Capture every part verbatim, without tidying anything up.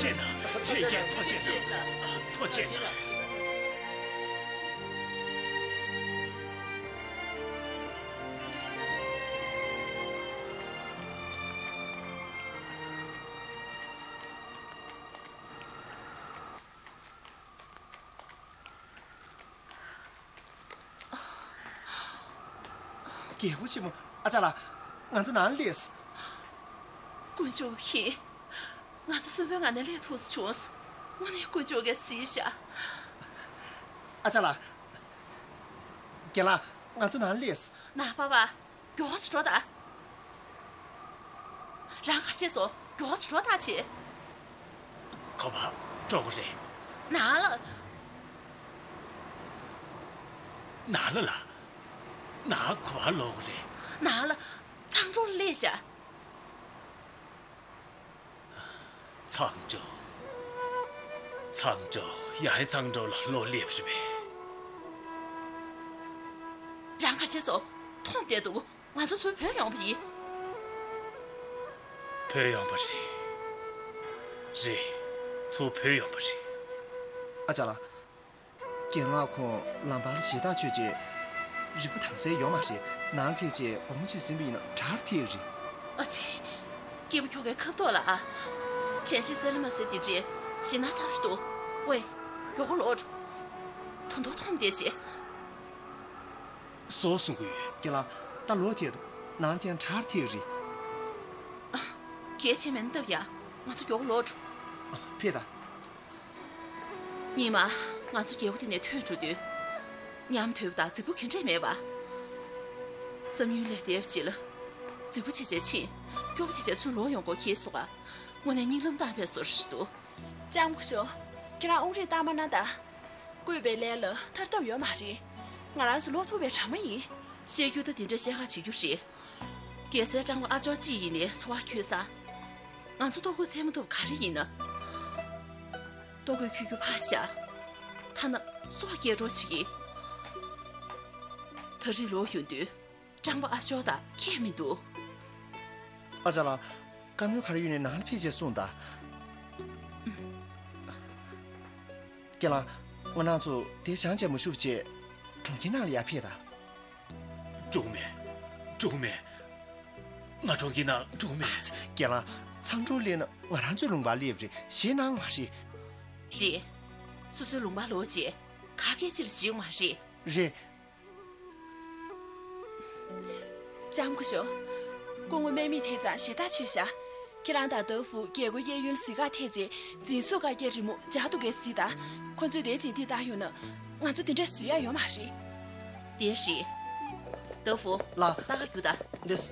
ཆེ་གནང་། ལྷན་རྒྱས་ཐུགས་རྗེ་གནང་། ཐུགས་རྗེ་གནང་། རྒྱལ་པོ་ཆེན་མོ། ཨ་ཅག་ལགས། ང་ཚོ་ནང་སླེབས། དཀོན་མཆོག་གིས་ང་ཚོ་གསོན་པོའི་ངང་ནས་སླེབས་ཐུབ་ཚུལ་བྱུང་སོང་། དངོས་གནས་དཀོན་མཆོག་གིས་གཟིགས་ཤག་ཨ་ཅག་ལགས། རྒན་ལགས། ང་ཚོ་ནང་སླེབས། ནཱ་པ་པ། མགྱོགས་ཙམ་འགྲོ་དང་། རང་ག་རེ་བྱས་སོང་། མགྱོགས་ཙམ་འགྲོ་དང་བྱེད། ཁོ་པ་འགྲོ་གི་རེད། ནཱ་ལ། ནཱ་ལ་ལ། ནཱ་ཁོ་པ་ལོག་གི་རེད། ནཱ་ལ། མཚང་འབྲུག་ལ་སླེབས་ཤག་མཚང་འབྲུག་མཚང་འབྲུག་ཡང་མཚང་འབྲུག་ལ་ལོག་སླེབས་རེད་པས། རང་ག་རེ་བྱས་སོང་། མཐོང་བསྡད་འདུག་ང་ཚོ་ཚུར་བུད་ཡོང་བ་ཡིན། བུད་ཡོང་བ་རེད། རེད། ཚུར་བུད་ཡོང་བ་རེད། ཨ་ཅག་ལགས། རྒན་ལགས་ཁོང་ལམ་བར་ལ་ཞེ་ཐག་ཆོད་རྗེས། རིག་པ་དྭངས་གསལ་ཡོད་མ་རེད། ནང་སླེབས་རྗེས་དགོང་མོ་ཅིག་ཟིན་པ་ཡིན་ན་དྲག་ཐིག་རེད། ཨ་ཙི། སྐྱེས་བུ་ཁྱོ་གའི་ཁ་ཐོག་ལ་ཨ། དྲན་ཤེས་གསལ་ལེ་མ་གསལ་དེ་འདྲས་ཞེད་སྣང་ཚ་པོ་ཞིག་འདུག་ཝེ། མགྱོགས་པོ་ལོག་འགྲོ། ད་དུང་མཐོང་བསྡད་བྱས། སོ་སོ་གི་ཡོད། རྒན་ལགས། ད་ལོག་ཐེངས་ནང་ཐེངས་དྲག་ཐེངས་རེད། གལ་ཆེ་མིན་སྟབས་ཡ། ང་ཚོ་མགྱོགས་པོ་ལོག་འགྲོ། ཕེབས་དང་། སྙིང་མ། ང་ཚོ་རྒྱལ་པོ་དེ་ནས་ཐོན་འགྲོ་དུས། ཉམས་དོད་པ་དང་རྫིག་པོ་ག་འདྲས་མེད་པ། བསམ་ཡུལ་ལས་འདས་པ་ཅིག་ལ། རྫིག་པོ་བྱས་བྱས་ཕྱིན། སྐྱོ་པོ་བྱས་བྱས་ཚུར་ལོག་ཡོང་དགོས་ཁེལ་སོང་ང་། དངོས་གནས་སྙིང་ལམ་བཏང་བས་སོར་ཞིག་འདུག་ལྕམ་སྐུ་ཞབས། ཁྱེད་རང་དབུགས་རིང་བཏང་མ་གནང་དང་། བསྐོས་པའི་ལས་ལ་ཐར་ཐབས་ཡོད་མ་རེད། ང་རང་ཚོ་ལོག་ཐུབ་པའི་གྲ་མ་ཡིན། བཤད་རྒྱུ་ད་འདི་འདྲ་བཤད་ཁ་བྱེད་རྒྱུ་རེད། རྒྱལ་སྲས་ཀྲང་པ་ཨ་ཅོག་གཅིག་ཡིན་ནའི་འཚོ་བ་འཁྱོལ་ས། ང་ཚོ་ལྟོ་གོས་འཚོལ་མ་ཐུབ་ག་རེ་ཡིན་ན། ལྟོ་གོས་འཁྱོལ་རྒྱུ་ཕར་བཞག་ཐ་ན་སྲོག་སྐྱེལ་འགྲོ་བྱེད་ཀྱི། ད་རེས་ལོག་ཡོང་དུས། ཀྲང་པ་ཨ་ཅོག་དང་ཁྱད་མི་འདུག་ཨ་ཅག་ལགས། བཀའ་མོལ་ག་རེ་ཡོད་ནའི་ནང་ལ་ཕེབས་རྗེས་གསུངས་དང་། རྒན་ལགས། ང་རང་ཚོ་དེ་བཞེངས་བྱས་མ་བཞུགས་བྱས། གྲོང་ཁྱེར་ནང་ལ་ཡར་ཕེབས་དང་། འགྲོ་མེད། འགྲོ་མེད། ང་གྲོང་ཁྱེར་ནང་འགྲོ་མེད། རྒན་ལགས། མཚང་འབྲུག་སླེབས་ན་ང་རང་ཚོའི་ལུང་པར་སླེབས་རེད། ཞེད་སྣང་མ་རེད། རེད། སོ་སོའི་ལུང་པར་ལོག་རྗེས་ག་གེ་ཅིག་ལ་ཞིག་ཡོང་མ་རེད། རེད། ལྕམ་སྐུ་ཞབས། སྐུ་ངོ་སྨན་མིག་དེ་ཙམ་ཞེ་ཐག་ཆོད་ཤག་ཁྱེད་རང་དང་ཏཱ་ཧྥུ་རྒྱལ་སྒོའི་གཡས་གཡོན་གཟིགས་ག་ཐེག་རྗེས་འཛིན་བཟུང་བཀའ་རྒྱའི་རི་མོ་མཇལ་འདུག་གས་གཟིགས་དང་། ཁོ་ཚོས་དེ་བྱིན་འདི་བཏང་ཡོང་ན། ང་ཚོ་དེ་འདྲས་བཟོ་ཡ་ཡོད་མ་རེད། དེ་རེད། ཏཱ་ཧྥུ། ལགས། ལྟ་ག་རྒྱུགས་དང་། ལགས།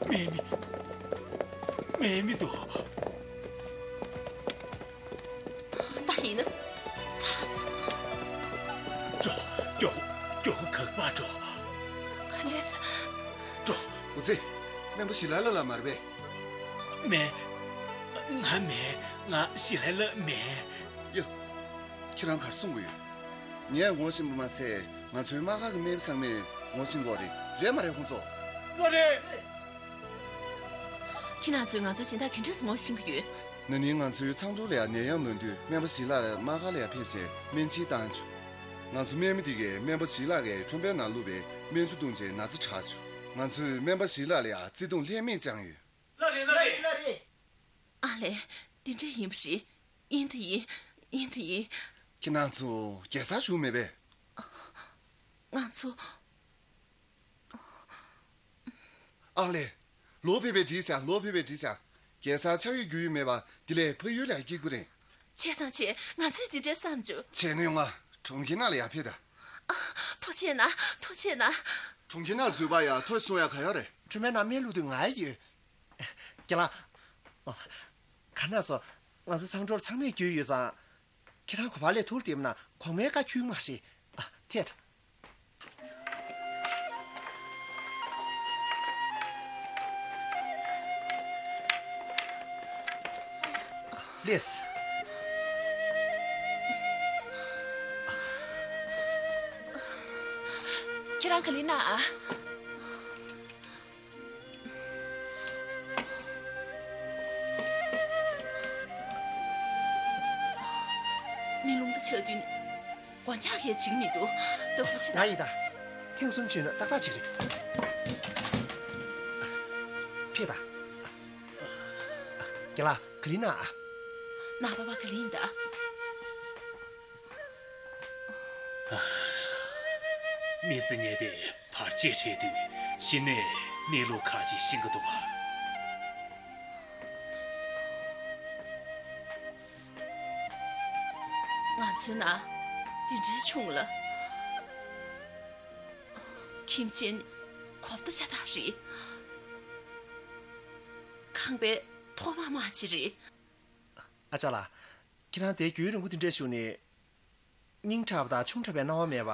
སྨན་མིག་སྨན་མིག་འདུག་ད་ཡིན་ན། ཚ་སོང་། འགྲོ། མགྱོགས། མགྱོགས་པོ་ག་པར་འགྲོ། ལགས་སོ། འགྲོ། འུ་ཚེ། སྨན་པ་ཞི་ལ་ལ་ལ་མ་རེད་པས། མེད། ང་མེད། ང་ཞི་ལ་ལ་མེད། ཡ། ཁྱེད་རང་ག་རེ་གསུང་གི་ཡོད། ངས་ངོ་ཤེས་པ་མ་ཚད་ང་ཚོའི་དམག་སྒར་གྱི་སྨན་པ་ཚང་མས་ངོ་ཤེས་ཀྱི་ཡོད་རེད། རེད་མ་རེད་ཁོང་ཚོ། ལགས་རེད། ཁྱེད་རང་ཚོས་ང་ཚོའི་སྦྱིན་བདག་ག་འདྲས་སེ་ངོ་ཤེས་ཀྱི་ཡོད། ན་ནིང་ང་ཚོའི་ཚང་ཀྲོའུ་ལ་ཡ་ནད་ཡམས་ལངས་དུས་སྨན་པ་ཞི་ལགས་དམག་སྒར་ལ་ཡ་ཕེབས་བྱས་སྨན་སྦྱིན་བཏང་བྱུང་། ང་ཚོ་སྨན་མི་དེ་གས་སྨན་པ་ཞི་ལགས་ཀྱི་ཁྲོན་པའི་ནང་བླུགས་པའི་སྨན་ཆུ་བཏུང་བྱས་ན་ཚ་དྲག་བྱུང་། ང་ཚོས་སྨན་པ་ཞི་ལགས་ལ་ཡ་བརྩེ་དུང་ལྷད་མེད་བཅངས་ཡོད། ལགས་རེད། ལགས་རེད། ལགས་རེད། ཨ་ལས། འདི་འདྲས་ཡིན་པ་རེད། ཡིན་ད་ཡིན། ཡིན་ད་ཡིན། ཁྱེད་རང་ཚོ་རྒྱལ་སར་བཞུགས་མེད་པས། ང་ཚོ། ཨ་ལས། ལོག་ཕེབས་པའི་འགྲིག་བྱ། ལོག་ཕེབས་པའི་འགྲིག་བྱ། རྒྱལ་སར་ཆགས་ཡུལ་རྒྱུས་ཡོད་མེད་པ་དེ་ལས་ཕ་ཡུལ་ལ་སྐྱེལ་དགོས་རེད། བྱས་ཙང་བྱས། ང་ཚོས་འདི་འདྲས་བསམ་བྱུང་། བྱས་ན་ཡོང་ང་། གྲོང་ཁྱེར་ནང་ལ་ཡར་ཕེབས་དང་། ཐུགས་རྗེ་གནང་། ཐུགས་རྗེ་གནང་། གྲོང་ཁྱེར་ནང་འཛུལ་བ་ཡ་ཐོ་སོང་ཡ་ག་ཡོད་རེད། ཁྲོན་པའི་ནང་སྨན་བླུགས་དུས་ང་ཡོད། རྒན་ལགས། ཨོ། ག་ན་སོ། ང་ཚོ་ཚང་ཀྲོའུ་ཚང་མས་རྒྱུས་ཡོད་ཙང་། ཁྱེད་རང་ག་པར་ལས་ཐུག་བསྡད་ན་གོང་མའི་བཀའ་ཁྱོན་མ་རེད། ཨ། ཐད། ལེས། ཁྱེད་རང་ག་ལེ་ན་ཨ། མི་རླུང་རྟ་ཆག་དུས་ནས་མགོ་འཇག་གིས་བྱེད་ཀྱི་མི་འདུག་ད་ཧྥུ་ཆི་ང་ཡིན་ད། ཐེངས་གསུམ་བྱུང་ན་ཏག་ཏག་ཅིག་རེད། ཕེབས་པ། རྒན་ལགས་ག་ལེ་ན་ཨ། ནག་པ་པ་ག་ལེ་ཡིན་ད། མི་ཚེ་ཉལ་ཏེ་བར་ཆད་འཕྲད་དུས་གཞི་ནས་གནས་ལུགས་ཁག་ཅིག་ཤེས་ཀྱི་འདུག་ག་ང་ཚོའི་ནང་འདི་འདྲའི་ཆུང་ལ། ཁྱིམ་ཆེན་གོབ་ཏོ་ཤ་སྟག་རེད། ཁང་པའི་ཐོག་མ་མ་ཅིག་རེད། ཨ་ཅག་ལགས། ཁྱེད་རང་དེ་རྒྱུན་རིང་པོ་འདི་འདྲས་བཞུགས་ནས། སྙིང་ཁྲག་པ་དང་ཆུང་དྲགས་པའི་སྣང་བ་མེད་པ།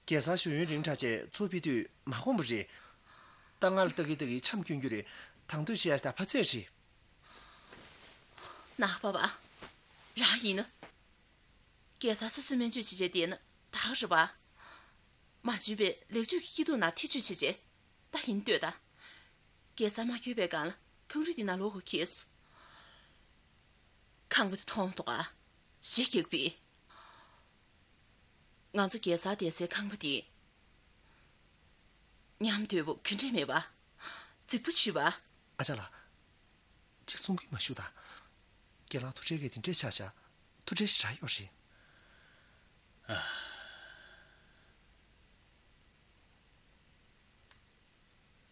རྒྱལ་སར་བཞུགས་ཡུན་རིང་དྲགས་བྱས་མཚོ་ཕི་དུས་མ་གོམས་པ་རེད། ད་ང་ལ་ལྟ་གི་ལྟ་གི་འཆམ་སྐྱོན་རྒྱུ་རེད། དང་དོད་བྱེད་ཡ་ཞིག་ད་ཕ་ཚད་རེད། ནག་པ་པ། རང་ཡིན་ན། རྒྱལ་སར་སོ་སོའི་སྨན་བཅོས་བྱེད་བྱས་བསྡད་ན་ད་ག་རེད་པ། མ་བྱོན་པའི་ལེགས་བཅོས་ཀྱི་སྐྱིད་སྡུག་ནང་ཐེ་བྱུས་བྱེད་བྱས། ད་ཡིན་ལྟོས་ད། རྒྱལ་སར་མ་འཁྱོལ་བའི་སྒང་ལ་ཁང་རུས་འདི་ནང་ལོག་དགོས་ཁེལ་སོང་། ཁང་པ་དེ་མཐོང་མཐོང་ཨ། གཞི་རྒྱག་པས། ང་ཚོ་རྒྱལ་སར་བསྡད་སའི་ཁང་པ་དེ། ཉམས་དོད་པོ་ག་འདྲས་མེད་པ། རྫིག་པོ་ཆུད་པ། ཨ་ཅག་ལགས། ཅིག་གསུང་གི་མ་ཞུ་དང་། རྒན་ལགས་ཐུགས་ཁྲལ་གྱིས་དེ་འདྲས་ཆགས་ཆགས། ཐུགས་ཁྲལ་ཞེ་དྲག་ཡོད་རེད།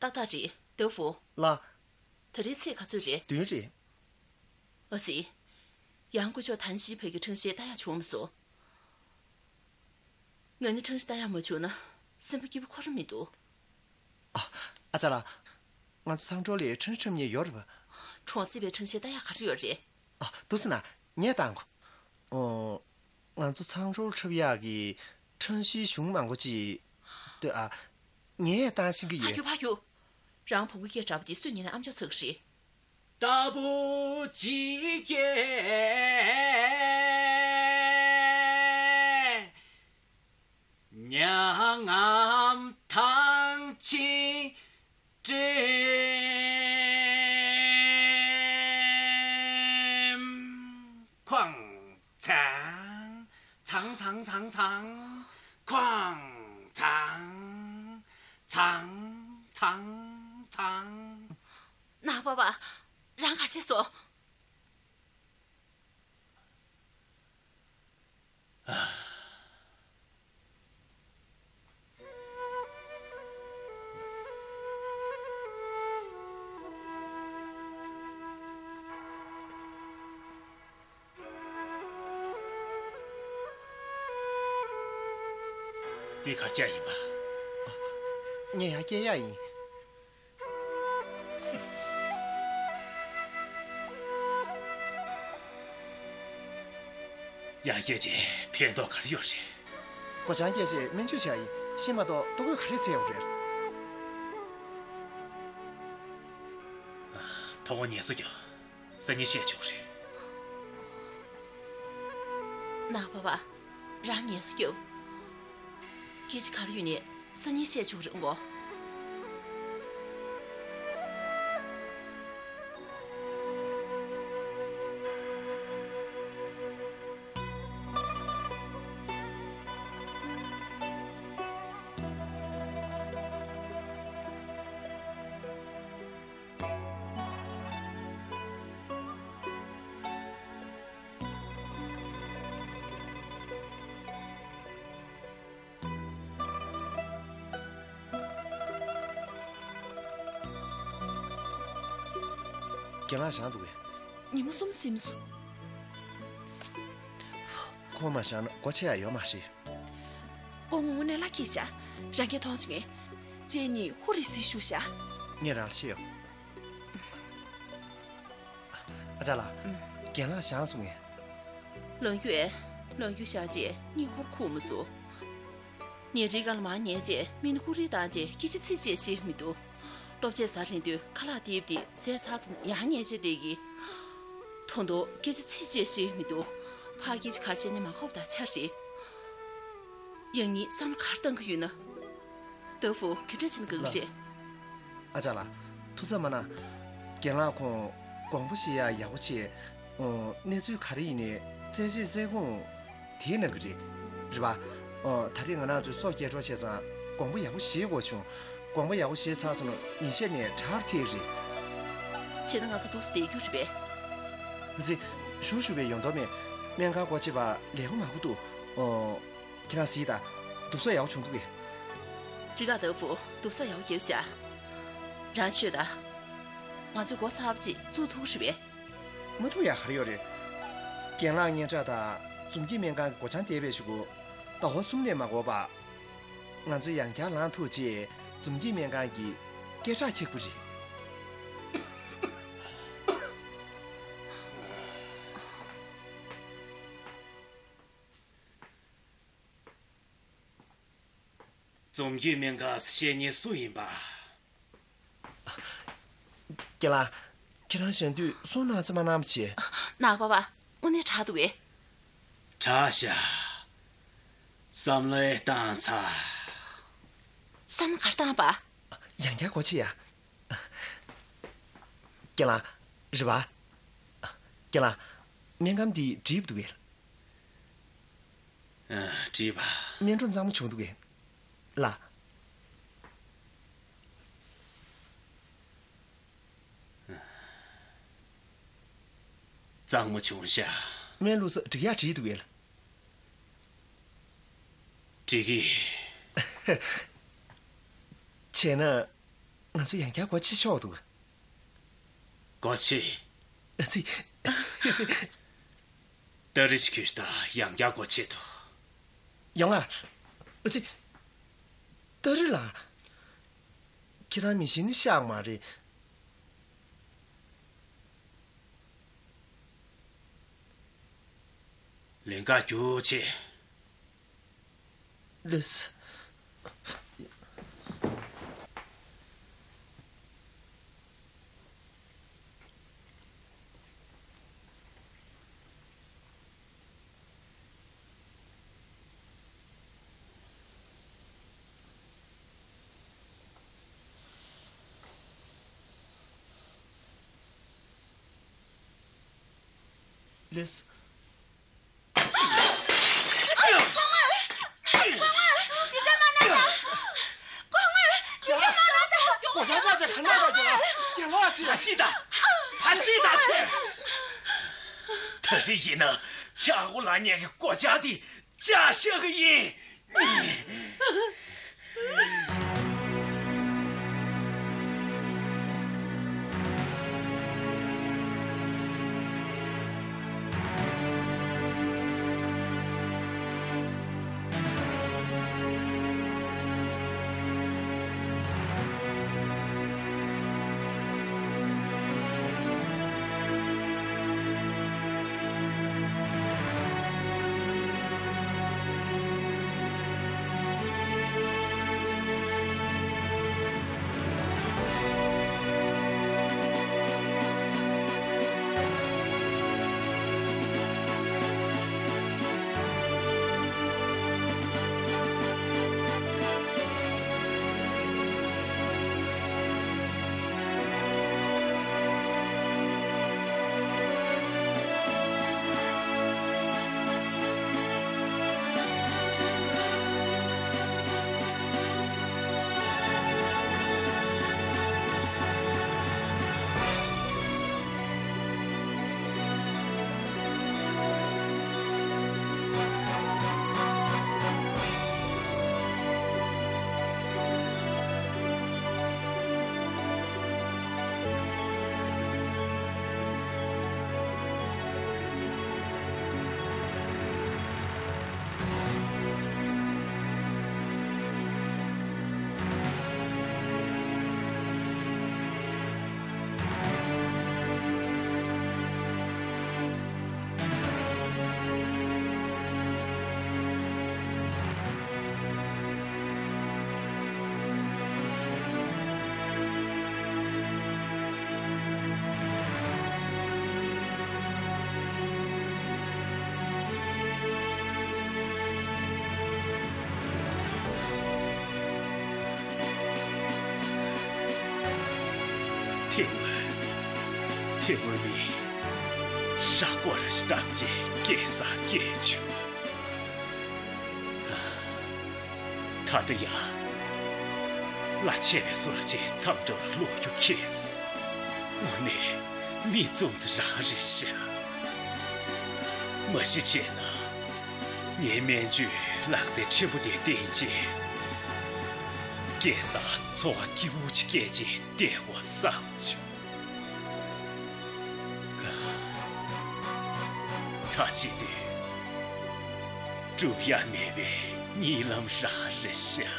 ཏག་ཏག་རེད། ཏེའུ་ཧྥུ། ལགས། ད་རེས་ཚེས་ག་ཚོད་རེད། བདུན་རེད། ཨ་ཙི། ཡང་སྐུ་ཞབས་ཐན་ཤིས་ཕ་གི་ཁྲང་ཤེས་ལྟ་ཡག་བྱུང་མ་སོང་། ང་གཉིས་ཁྲང་ཤེས་ལྟ་ཡག་མ་བྱུང་ན་སེམས་པ་སྐྱིད་པོ་ཁོ་རང་མི་འདུག་ཨ། ཨ་ཅག་ལགས། ང་ཚོ་ཚང་ཀྲོའུ་ལ་ཁྲང་ཤེས་འཁྲབ་མཁན་ཡོད་རེད་པ། གྲོང་གསེབ་པའི་ཁྲང་ཤེས་ལྟ་ཡག་ག་རེ་ཡོད་རེད། ཨ། འདུག་སེ་ན། ངས་བཏང་གོ། ཨོ། ང་ཚོ་ཚང་ཀྲོའུ་འཁྲབ་ཡག་གི་ཁྲང་ཤེས་གཞུང་མང་པོ་ཅིག་ལྟོས་ཨ། ངས་བཏང་ཤེས་ཀྱི་ཕ་ཡོད། ཁྱོད་ཕ་ཁྱོད། རང་བོང་གུ་སྐད་འདྲ་པོ་དེ་སུས་ཉན་ན་ཨམ་ཅོག་ཚ་གི་རེད། ལྟ་བུ་ཅིག་གིས་མྱ་ངམ་ཐང་ཆེན་སྤྲིན་ཁོང་ཚང་། ཚང་ཚང་ཚང་ཚང་། ཁོང་ཚང་། ཚང་ཚང་ཚང་། ནག་པ་པ། རང་ག་རེ་བྱས་སོང་། འདི་ག་རེ་བྱས་ཡིན་པ། ངས་ཡར་སྐྱེལ་ཡག་ཡིན། ཡར་སྐྱེལ་བྱས་ཕན་ཐོགས་ག་རེ་ཡོད་རེད། སྒོ་བྱང་བཀལ་བྱས་སྨན་བཅོས་བྱས་ཡག་ཡིན། ཤི་མ་གཏོགས་ལྟོ་གོས་ག་རེ་འཚོལ་ཡག་རེད། ཐོག་མར་ངལ་གསོ་རྒྱོབ། སང་ཉིན་བཤད་ཆོག་རེད། ནག་པ་པ། རང་ངལ་གསོ་རྒྱོབ། སྐད་ཆ་ག་རེ་ཡོད་ནའི་སང་ཉིན་བཤད་ཆོག་རེད་འོ། རྒན་ལགས་བཞེངས་འདུག་གས། ཉིན་མོ་གསུམ་ཟིན་སོང་། ཁོང་མ་བཞེངས་ན་སྒོ་ཕྱེ་ཡག་ཡོད་མ་རེད། སྒོ་ངོ་ངོ་ནས་ལག་ཁྱེར་བཞག་རང་གིས་མཐོང་བྱུང་ངས། ཁྱེད་གཉིས་ཧུར་རེ་ཟིག་བཞུགས་ཤག་ངས་རང་ལ་བཤད་ཡོད། ཨ་ཅག་ལགས། ཨུམ། རྒན་ལགས་བཞེངས་སོང་ངས། ལངས་རྒྱུ་ཨེ། ལངས་རྒྱུ་བཞག་རྗེས་གཉིད་ཧུར་ཁུག་མ་སོང་། ཉལ་ཁྲིའི་སྒང་ལ་མར་ཉལ་རྗེས་མིག་ཧུར་རེ་བཏང་རྗེས་སྐད་ཆ་ཚིག་གཅིག་བཤད་མི་འདུག་ལྟོ་ཆས་ཟ་རན་དུས་ཁ་ལག་རྡེབ་སྟེ་ཟས་ཚར་སོང་ཡང་ཉལ་བྱས་བསྡད་ཀྱི། ད་དུང་སྐད་ཆ་ཚིག་གཅིག་བཤད་མི་འདུག་ཕར་སྐད་ཆ་ག་རེ་བཤད་ནའི་མ་གོ་བ་དང་ཆ་རེད། ཡང་སྙིང་བསམ་བློ་ག་རེ་བཏང་གི་ཡོད་ན། ཏཱ་ཧྥུ་ག་འདྲ་བྱས་ན་དགའ་གི་རེད། ཨ་ཅག་ལགས། ཐུགས་འཚབ་མ་གནང་། རྒན་ལགས་ཁོང་དགོངས་པ་བཞེས་ཡག་ཡག་པོ་བྱས། ཨོ། གནས་ཚུལ་ག་རེ་ཡིན་ནའི་རྩད་གཅོད་རྩད་ཁུངས་དེ་གནང་གི་རེད། རེད་པ། ཨོ། ད་རེས་ང་རང་ཚོའི་སྲོག་སྐྱེལ་གྲབས་བྱས་ཙང་དགོངས་པ་ཡག་པོ་བཞེས་དགོས་བྱུང་། དགོངས་པ་ཡག་པོ་བཞེས་ཚར་སོང་ན་ཉིན་ཤས་ནས་དྲག་ཐེབས་རེད། བྱས་ན་ང་ཚོ་འདུག་སེ་བསྡད་རྒྱུ་རེད་པས། ཨ་ཙི། ཞུ་ཞུ་བའི་ཡོང་དོ་མེད། སྨན་ཁང་སྒོ་ཕྱེ་བ་ལས་ཀ་མང་པོ་འདུག་ཨོ། ཁྱེད་རང་གཟིགས་དང་། འདུག་སེ་ཡག་པོ་བྱུང་འདུག་གས། འགྲིག་ག་ཏཱ་ཧྥུ། འདུག་སེ་ཡག་པོ་བརྒྱབ་ཤག་རང་ཤོད་དང་། ང་ཚོས་སྒོ་གསར་པ་ཅིག་བཙུགས་ཐུབ་རེད་པས། མ་ཐུབ་ཡག་ག་རེ་ཡོད་རེད། རྒན་ལགས་སྙན་གྲགས་དང་འཛོམས་སྐྱིད་སྨན་ཁང་གི་སྒོ་བྱང་བསྡད་པའི་གཞུག་གུ། ཟླ་བ་གསུམ་ནས་མ་འགོར་བར། ང་ཚོ་ཡང་བསྐྱར་ལངས་ཐུབ་རྗེས་འཛོམས་སྐྱིད་སྨན་ཁང་གི་སྐད་གྲགས་འཁྱེར་དགོས་རེད། འཛོམས་སྐྱིད་སྨན་ཁང་གི་བཤེས་གཉེན་སུ་ཡིན་པ། རྒན་ལགས། ཁྱེད་རང་བཞུགས་དུས་གསུང་གནང་ཙམ་མ་གནང་བ་བྱས། ནག་པ་པ། དངོས་གནས་དྲག་འདུག་གས། དྲག་ཤག་བསམ་བློ་བཏང་ཚར། བསམ་བློ་ག་རེ་བཏང་པ། ཡང་བསྐྱར་སྒོ་ཕྱེ་ཡ། རྒན་ལགས། རེད་པ། རྒན་ལགས། སྨན་ཁང་འདི་འགྲིག་འདུག་གས། ཨ། འགྲིག་པ། སྨན་སྒྲུབ་གཙང་མ་བྱུང་འདུག་གས། ལགས། གཙང་མ་བྱུང་ཤག་སྨན་བླུགས་ས་འགྲིག་ཡག་འགྲིག་འདུག་གས། འགྲིག་གི། བྱས་ན། ང་ཚོ་ཡང་བསྐྱར་སྒོ་ཕྱེ་ཆོག་འདུག་སྒོ་ཕྱེ། ཨ་ཙི། ཏ་རི་ཅིག་ཁྱོད་ད་ཡང་བསྐྱར་སྒོ་ཕྱེ་ཐུབ། ཡོང་ང་། ཨ་ཙི། ཏ་རི་ལགས། ཁྱེད་རང་མི་ཤེས་ནི་ཤག་མ་རེད། ལན་ཁ་རྒྱུག་ཆེ། ལགས་སོ། ལགས་སོ། སྒོ་ཕྱེ་ཆོག་ཆོག་ག་ནས་ད་རྒྱུག་ལ། རྒྱུག་ལ་ཅི། ཕར་ཤེད་ད། ཕར་ཤེད་ད་ཁྱོད། ད་རེས་ཡིན་ན་ཆག་སྒོ་ལ་ཉེ་གི་སྒོ་ལྕགས་དེ་བཅག་བཞག་གི་ཡིན། དེ་སྔོན། དེ་སྔོན་ནི་ར་སྐོར་ར་ཞིག་བཏབ་རྗེས་རྒྱལ་སར་སྐྱེལ་བྱུང་། ད་ལྟ་ཡང་། གླ་ཆེ་བའི་བཟོ་གྲྭ་ཅིག་མཚམས་འཇོག་ལ་ལོག་རྒྱུ་ཁེལ་སོང་། དངོས་གནས་མིག་བཙུམ་ཙམ་རང་རེད་ཤག། མ་གཞི་བྱས་ན། ངའི་སྨན་བཅོས་ལག་རྩལ་ཕྲན་བུ་དེ་བསྟེན་རྗེས། རྒྱལ་སར་འཚོ་བ་སྐྱིད་པོ་ཅིག་སྐྱེལ་རྗེས་བསྡད་དགོས་བསམ་བྱུང་། ད་བྱེད་དུས། སྒྲུབ་ཡ་མེད་པའི་གཉིད་ལམ་རང་རེད་ཤག།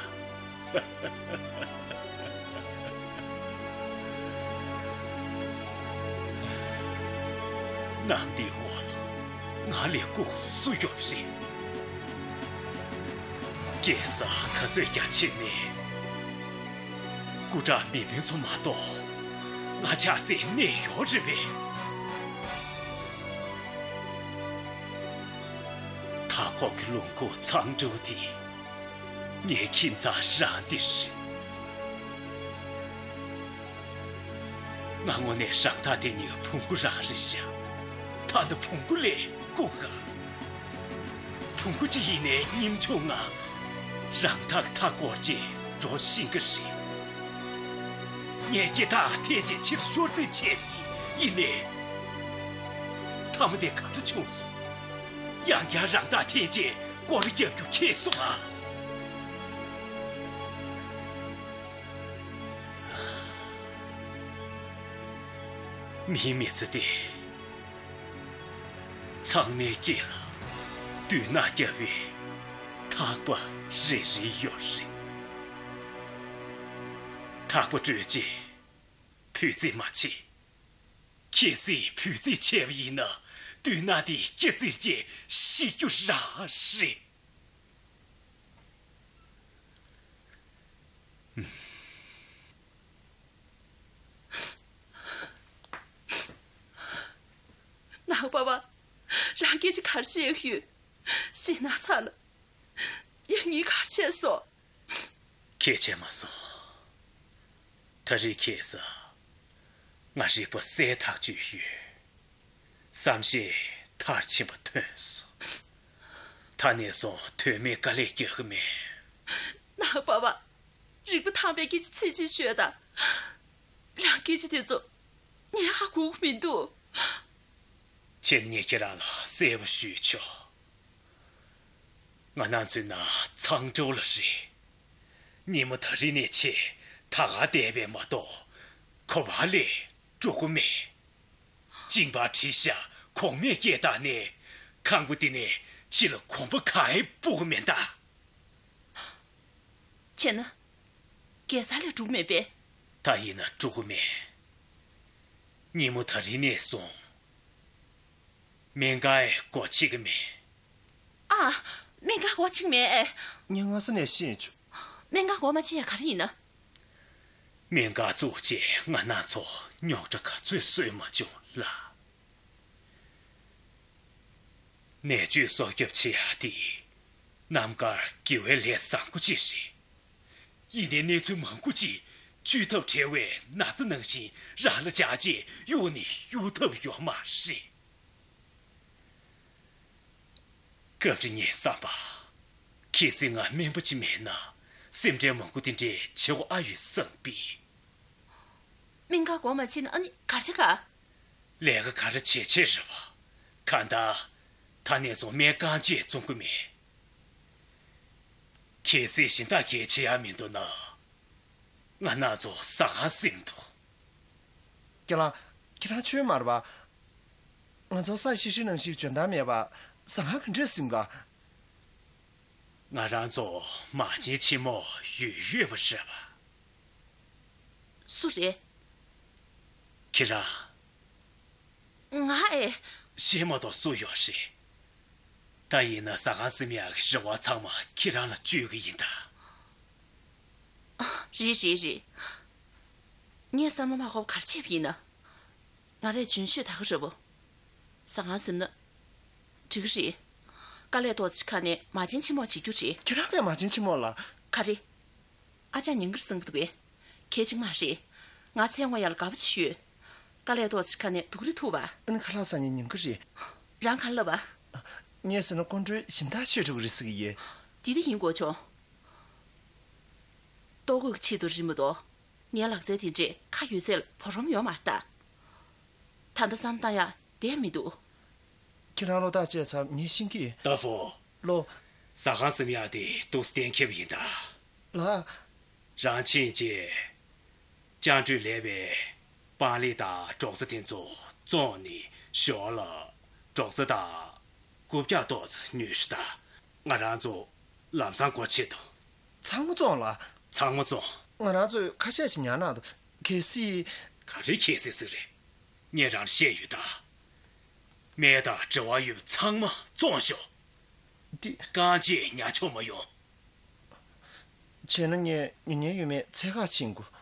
གནམ་འདིའི་འོག་ལ་ང་ལས་ལྐུགས་སུ་ཡོད་རེད། རྒྱལ་ས་ག་ཚོད་རྒྱ་ཆེ་ནས། སྐུ་དྲག་མི་དཔོན་ཚོ་མ་གཏོགས་ང་ཆགས་སའི་གནས་ཡོད་རེད་པས། མཐའ་འཁོབ་ཀྱི་ལུང་ཁུག་ཚང་འབྲུ་དེ་ངའི་ཁྱིམ་ཚང་རང་འདི་རེད། ང་དངོས་གནས་རང་ཐག་དེ་གཉིས་བོང་ཀུ་རང་རེད་ཤག། ད་འདི་བོང་ཀུ་ལས་ལྐུགས་ག། བོང་ཀུ་ཅིག་ཡིན་ནའི་ཉིན་ཆུང་ང་རང་ཐག་མཐའ་བསྐོར་རྗེས་འགྲོ་ཤེས་ཀྱི་རེད། ངས་སྐེ་ཐག་འཐེན་རྗེས་ཕྱིར་ཤོར་རྩིས་བྱས་ཡིན་ནའི། མཐའ་མ་དེ་ག་འདྲ་བྱུང་སོང་། ཡང་བསྐྱར་རང་ཐག་འཐེན་རྗེས་སྐོར་ར་རྒྱབ་རྒྱུ་ཁེལ་སོང་ཨ། མིའི་མི་ཚེ་དེ། ཚང་མའི་སྐེ་ལ་དུག་སྣ་བརྒྱབ་པའི་ཐག་པ་རེ་རེ་ཡོད་རེད། ཐག་པ་བཀྲོལ་རྗེས་བུ་རྫི་མ་བྱེད། གལ་སྲིད་བུ་རྫི་བྱས་པ་ཡིན་ན་དུག་སྣ་དེ་སྐེ་བཙིར་རྗེས་ཤི་རྒྱུ་རང་རེད། ནང་པ་བ། རང་སྐད་ཆ་ག་རེ་བཤད་ཡོད། ཞེད་སྣང་ཚ་ལ། ཡ་ངས་ག་རེ་བྱས་སོང་། ཁྱེད་བྱས་མ་སོང་། ད་རེས་ཁྱེད་ས། ང་རིག་པ་གསལ་ཐག་ཆོད་ཡོད། བསམ་ཤེས་མཐར་ཕྱིན་པ་ཐོན་སོང་། ད་ནས་བཟུང་དོན་མེད་དཀའ་ལས་རྒྱག་གི་མེད། ནང་པ་བ། རིག་པ་ཐང་པའི་སྐད་ཆ་ཚིག་གཅིག་ཤོད་དང་། རང་སྐད་ཆ་དེ་ཚོ་ངས་ཧ་གོ་གི་མི་འདུག། ཁྱེད་ནས་ངས་ཁྱེད་རང་ལ་གསལ་པོ་ཞུས་ཆོག། ང་རང་ཚོའི་ནང་ཚང་ཀྲོའུ་ལ་རེད། ཉིན་མོ་ད་རིང་ནས་ཆེ་ད་ག་བསྡད་པས་མ་གཏོགས་ཁོ་པ་ལས་འགྲོ་གི་མེད། གཅིན་པ་བྲིས་ཤག་གོང་མས་སྐད་བཏང་ནས་ཁང་པ་འདི་ནས་ཕྱི་ལ་གོམ་པ་གང་ཡང་སྤོ་གི་མེད་ད། བྱས་ན། རྒྱལ་ས་ལས་འགྲོ་གི་མེད་པས། ད་ཡིན་ན་འགྲོ་གི་མེད། ཉིན་མོ་ད་རིང་ནས་བཟུང་། སྨན་ཁང་སྒོ་ཕྱེ་གི་མེད། ཨ། སྨན་ཁང་སྒོ་ཕྱེ་གི་མེད་ཨེ། ངས་སྔ་ས་ནས་ཤེས་བྱུང་། སྨན་ཁང་སྒོ་མ་ཕྱེ་ཡ་ག་རེ་ཡིན་ན། སྨན་ཁང་བཙུགས་རྗེས་ང་རང་ཚོ་རྙོག་དྲ་ག་ཚོད་བཟོས་མ་བྱུང་ལ། ནད་བཅོས་སྲོག་སྐྱོབ་བྱེད་ཡ་དེ་རྣམ་དཀར་དགེ་བའི་ལས་བཟང་པོ་ཅིག་རེད། ཡིན་ནའི་གནས་ཚུལ་མང་པོ་ཅིག་བཅོས་ཐབས་བྲལ་བའི་ན་ཚ་ནང་བཞིན་རང་ལ་འཇགས་རྗེས་གཡུག་ནས་གཡུག་ཐབས་ཡོད་མ་རེད། སྐབས་རེ་ངས་བསམ་པ། གལ་སྲིད་ང་སྨན་པ་ཅིག་མེད་ན་སེམས་ཁྲལ་མང་པོ་དེ་འདྲས་བྱེད་དགོས་ཨ་ཡོད་བསམ་པས། སྨན་ཁང་སྒོ་མ་ཕྱེ་ན་ཨ་ནི་ག་རེ་བྱེད་ག། ལས་ཀ་ག་རེ་བྱེད་བྱེད་རེད་བ། གང་ལྟར། ད་ནས་བཟུང་སྨན་ཁང་ཅིག་བཙོང་གི་མེད། གལ་སྲིད་གཞན་དག་གིས་བྱེད་ཡ་མི་འདུག་ན། ང་རང་ཚོ་ཟ་ཁང་ཟིན་འདུག། ཁྱེད་རང་། ཁྱེད་རང་ཆོས་མ་རེད་པ། ང་ཚོ་ས་ཤི་ཤི་ནང་བཞིན་འཇོན་ཐང་མེད་པ། ཟ་ཁང་ག་འདྲས་ཟིན་ག། ང་རང་ཚོ་མ་བྱན་ཆེན་མོ་ཡོད་ཡོད་པ་རེད་པ། སུ་རེད། ཁྱེད་རང་། ང་ཨེ། ཤེས་མ་གཏོགས་སུ་ཡོད་རེད། ད་ཡིན་ན་ཟ་ཁང་ཟིན་ཡག་གི་རེ་བ་ཚང་མ་ཁྱེད་རང་ལ་བཅོལ་གི་ཡིན་ད། རེད་རེད་རེད། ངས་བསམ་བློ་མ་འཁོར་བ་ག་རེ་བྱས་པ་ཡིན་ན། ང་རས་རྒྱུན་ཤོད་ད་ག་རེད་པོ། ཟ་ཁང་ཟིན་ན། འགྲིག་གི་རེད། དཀའ་ལས་ཏོག་ཙམ་ཁ་ནས་མ་བྱན་ཆེན་མོ་བྱེད་རྒྱུ་རེད། ཁྱེད་རང་པས་མ་བྱན་ཆེན་མོ་ལ། ག་རེ། ཨ་ཅག་ཉིན་དཀར་བསམ་གི་འདུག་གས། གལ་ཆེན་མ་རེད། ང་ཚེ་དངོས་ཡར་དགའ་པོ་ཞིག་ཡོད། དཀའ་ལས་ཏོག་ཙམ་ཁ་ནས་སྡུག་རུ་ཐུག་པ། ཨ་ནི་ཁ་ལག་ཟ་ཉེན་ཉེན་གི་རེད། རང་ག་རེ་ལབ་པ། ངས་ཟེར་ན་ཀོང་སྤྲུལ་ཞིམ་ཐག་ཆོད་འགྲོ་གི་རེད་ཟེར་གི་ཡོད། དེ་འདྲ་ཡིན་དགོས་བྱུང་། ལྟོ་གོས་ཀྱི་ཆེད་དུ་རེད་མ་གཏོགས། ངའི་ལག་རྩལ་དེ་འདྲས་ཁ་ཡོད་ཚད་ལ་བོར་རམ་ཡོད་མ་རེད་ད། ད་ལྟ་བསམ་བཏང་ཡག་བསྡད་མི་འདུག་ཁྱེད་རང་བློ་ཐག་བཅད་ཚར་ངས་ཤེས་ཀྱི། ཏ་ཧྥུ། ལོ། ཟ་ཁང་གསུམ་ཡག་དེ་ཏོག་ཙམ་གཏན་འཁེལ་བ་ཡིན་ད། ལགས། རང་ཕྱིན་རྗེས། བཅའ་འཕྲོད་ལས་པའི་པང་ལེབ་དང་སྒྲོག་ཙེ་དེ་ཚོ་བཙོངས་ནས་ཞོར་ལ་སྒྲོག་ཙེ་དང་རྐུབ་བཀྱག་ཏོག་ཙམ་ཉོས་ཤོག་ད། ང་རང་ཚོ་ལམ་སང་སྒོ་ཕྱེ་འདུག་ཚང་མ་བཙོངས་ལ། ཚང་མ་བཙོངས། ང་རང་ཚོས་ཁ་ཤས་ཤིག་ཉར་གནང་འདུག་གལ་སྲིད། ག་རེ་གལ་སྲིད་ཟེར་རེད། ངས་རང་ལ་བཤད་ཡོད་ད། སྨན་དང་འབྲེལ་བ་ཡོད་པ་ཚང་མ་བཙོངས་ཤོག་འདི། རྐང་རྗེས་ཉར་ཆོག་མ་ཡོང་། བྱས་ན་ངས་ཉུང་ཉུང་ཡོད་མེད་ཚད་བཀག་ཕྱིན་དགོས།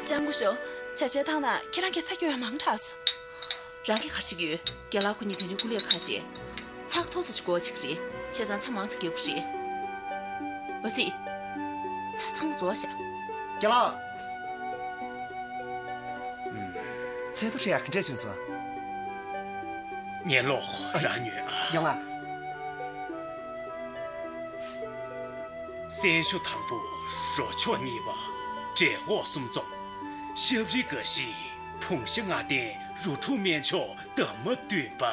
ལྕམ་སྐུ་ཞབས། ཇ་ཆས་ཐང་ན་ཁྱེད་རང་གིས་ཚ་སྐྱོན་ཡང་མང་དྲགས་སོང་། རང་གིས་ག་རེ་བྱེད་ཀྱི་ཡོད། རྒན་ལགས་ཁོ་གཉིས་དེ་རིང་སྐུ་ལས་ཁག་བྱས། ཚགས་ཐོག་ཏུ་ཞིག་སྒོ་ཕྱེ་གི་རེད། བྱས་ཙང་ཚ་མང་ཙམ་རྒྱག་དགོས་རེད། ཨ་ཙི། ཚ་ཚང་མ་རྫོགས་ཤག་རྒན་ལགས། ཚལ་དུ་ཁྲིད་ཡག་ག་འདྲས་བྱུང་སོང་། ངས་ལོག་རང་ཉོས་ཨ། ཡོང་ང་། སྲན་ཞུ་དང་པོ་རོ་མཆོག་གཉིས་པ། འབྲས་འོག་གསུམ་འཛོམས། ཤབ་རི་དགའ་བཞི། བོང་ཤ་ལྔ་ལྡན་རོ་དྲུག་སྨན་མཆོག་འདབ་མ་བདུན་པ།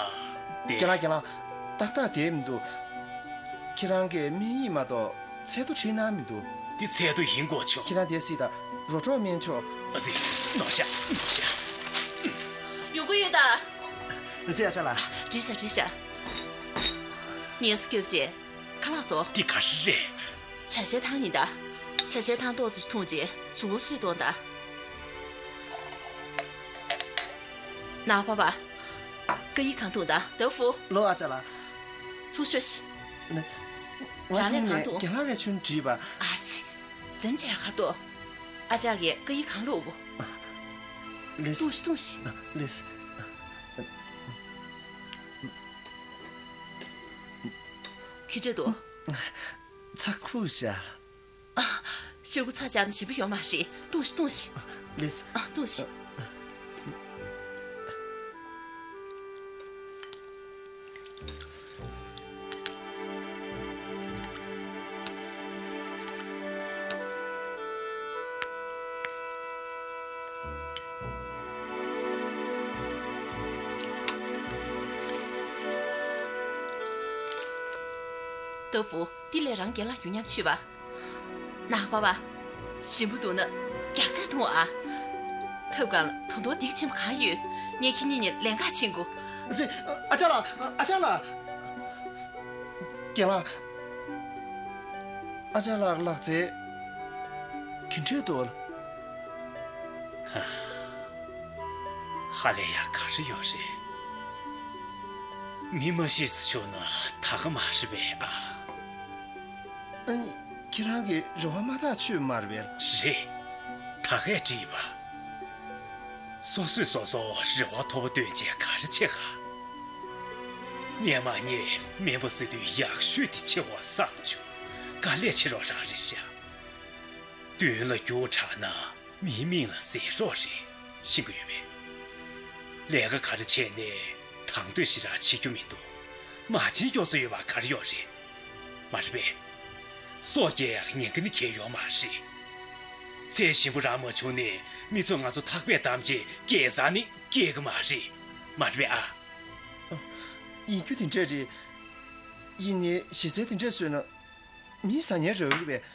དེ། རྒན་ལགས་རྒན་ལགས། ཏག་ཏག་བསྡད་མི་འདུག་ཁྱེད་རང་གིས་སྨན་ཡིག་མ་གཏོགས་ཚལ་དུ་ཁྲིད་གནང་མི་འདུག་འདི་ཚལ་དུ་ཡིན་དགོས་བྱུང་། ཁྱེད་རང་དེ་སྲིད་ད་རོ་ཁྲོག་སྨན་མཆོག་ཨ་ཙི། ནོར་ཤག་ནོར་ཤག་ཡོང་གི་ཡོད་ད། ཨ་ཙི་ཨ་ཅག་ལགས། འགྲིག་ཤག་འགྲིག་ཤག་ངལ་གསོ་སྐྱོབ་རྗེས་ཁ་ལག་བཟོ། འདི་ག་རེ་རེད། ཇ་ཆས་ཐང་ཡིན་ད། ཇ་ཆས་ཐང་ཏོག་ཙམ་འཐུང་རྗེས་གཟུགས་པོ་བསུ་གཏོང་ད། ནང་པ་པ། ཀ་ཡི་གང་འཐུང་ད་ཏ་ཧྥུ། ལོ་ཨ་ཅག་ལགས། ཚུར་ཤོག་ཤི། ང་རང་ལས་གང་འཐུང་། རྒན་ལགས་ཀྱིས་ཁྱོན་དྲིས་པ། ཨ་ཙི། འཛེམ་བྱས་ཡག་གར་འདུག་ཨ་ཅག་གིས་ཀ་ཡི་གང་བླུགས། ལེས། འཐུང་ཤི་འཐུང་ཤི། ལེས། ཁྱི་འདྲ་འདུག་ཚ་ཁུག་ཤག་ཤོག་གུ་ཚ་ཆགས་ན་ཞིམ་པོ་ཡོད་མ་རེད། འཐུང་ཤི་འཐུང་ཤི། ལེས། ཨ། འཐུང་ཤི། ཏ་ཧྥུ། འདི་ལས་རང་རྒན་ལགས་རྒྱུ་མཉམ་མཆོད་པ། ནང་པ་པ། ཞིམ་པོ་འདུག་ན་རྒྱགས་ཚད་འཐུང་ཨ། ཐབ་སྒང་ལ་ད་དུང་སྡིག་ཆེན་པོ་གང་ཡོད། ངས་ཁྱེད་གཉིས་གཉིས་ལེན་ག་ཕྱིན་དགོས། ཨ་ཙི། ཨ་ཅག་ལགས། ཨ་ཅག་ལགས། རྒན་ལགས། ཨ་ཅག་ལགས་ལག་རྩལ་ག་འདྲས་འདུག་ཧ། ཧ་ལས་ཡག་ག་རེ་ཡོད་རེད། མི་མ་ཤི་ཟེར་ཆོག་ན་ད་ག་མ་རེད་པས་ཨ། ཨ་ནི་ཁྱེད་རང་གི་རེ་བ་མ་ཐག་ཆོད་མ་རེད་པས། རེད། ད་གས་བྲིས་པ། སོ་སོས་སོ་སོར་རེ་བ་མཐོ་པོ་བཏོན་བྱས་ག་རེ་བྱེད་ག་སྔོན་མ་ངས་སྨན་པ་ཟེར་དུས་ཡག་ཤོས་དེ་ཆགས་པ་བསམ་བྱུང་། དཀའ་ལས་ཆེ་རོགས་རང་རེད་ཤག་མདུན་ལ་རྒྱུགས་དྲགས་ན་མིའི་མིང་ལ་ཟེར་རོགས་རེད། ཤེས་ཀྱི་ཡོད་པས། ལས་ཀ་ག་རེ་བྱས་ནས་དང་དོད་ཞེ་དྲག་བྱེད་རྒྱུ་མི་འདུག་མ་བྱེད་མགྱོགས་ཚོད་ཡོད་པ་ག་རེ་ཡོད་རེད། མ་རེད་པས། སྲོག་སྐྱེལ་ཡག་ཉེན་ཁ་ནི་གང་ཡོད་མ་རེད། ཚེ་ཞིམ་པོ་རག་མ་བྱུང་ནས་མི་ཚོས་ང་ཚོ་ཐག་པས་བསྡམས་རྗེས་སྐྱེལ་ཟ་ནི་སྐྱེལ་གི་མ་རེད། མ་རེད་པས་ཨ། ཡིན་རྒྱུ་དེ་འདྲས་རེད། ཡིན་ནའི་ཞེ་ཚད་དེ་འདྲས་བཟོས་ན་མིའི་ཟ་ཉལ་རག་གི་རེད་པས།